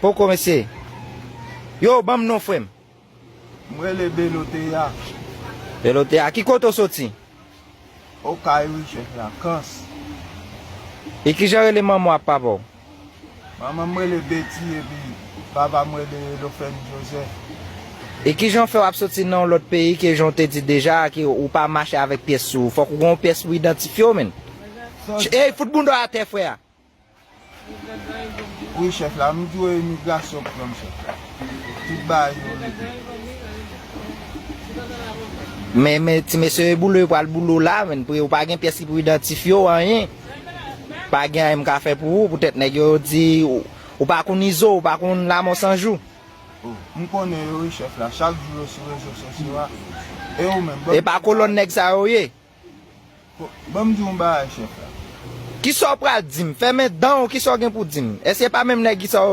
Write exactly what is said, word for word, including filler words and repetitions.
Poko, mesye. Yo, ban m non, frè m. M rele Beloteya. Beloteya, ki kote w soti? Okay, wi, chèf la, Kans. E kijan rele manman w ak papa w? Manman m rele Betty, epi papa m rele Lofèn Joseph. E kijan w fè w ap soti nan yon lòt peyi ke jan w te di deja, ke ou pa mache avèk pyès sou ou? Fòk ou gen yon pyès pou idantifye w, menn. Ey, fout bounda w atè, frè a. Wi, chèf la, m di w imigrasyon pran m, chèf la. Tout bagay yo regle. Men, men, ti mesye boule yo pral boule w la, menn, pou ou pa gen pyès ki pou idantifye w, anyen. Pa gen anyen m ka fè pou ou, poutèt nèg yo di ou, ou pa konn Izo, ou pa konn Lamò San Jou. Oh, m konnen yo, wi, chèf la. Chak jou yo sou rezo sosyo a. E ou menm, ban m... E pa kolòn nèg sa yo ye? Ko-, ban m di w yon bagay, chèf la. Kisa w pral di m? Fèmen dan w, kisa w gen pou di m? Èske pa menm nèg kisa w